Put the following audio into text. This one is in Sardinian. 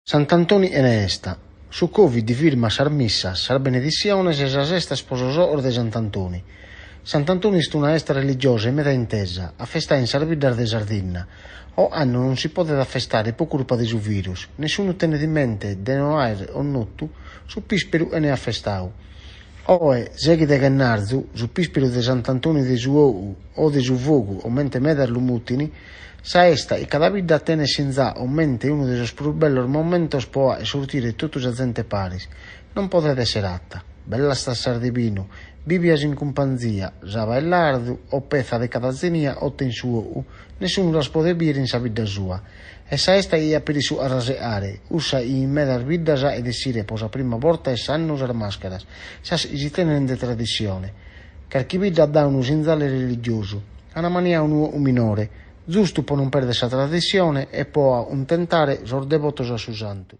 Sant'Antoni 'ene 'esta. Su Covid firmat sas missas, sas benedissiones e sas 'estas po sos 'oos de Sant'Antoni. Sant'Antoni est una 'esta religiosa e meda intesa, afestada in sas biddas de Sardinna. Ocannu non si podet afestare po curpa de su virus, nessunu tenet in mente de no aer connotu su pìsperu 'ene afestadu. Oe, sèighi de ghennarzu, su pìsperu de Sant'Antoni de su 'Ogu o de su Fogu, comente medas lu mutin, sa 'esta in cada bidda tenet sinzadu comente unu de sos prus bellos momentos po 'aer sortire totu sa zente paris, non podet esser 'atta. Bellas tassas de binu, bibias in cumpanzia, saba e lardu o petza de cada zenia 'otta in su 'ogu, nessunu las podet bier in sa bidda sua. E sa 'esta chi at peri su carraseare, cussa chi in medas biddas 'aghet 'essire po sa prima borta 'e s'annu sas màscaras, sas chi si tenen de tradissione. Carchi bidda at dadu unu sinzale religiosu, an ammaniadu unu 'ogu minore, zustu po non perder sa tradissione e po acuntentare sos devotos a su santu.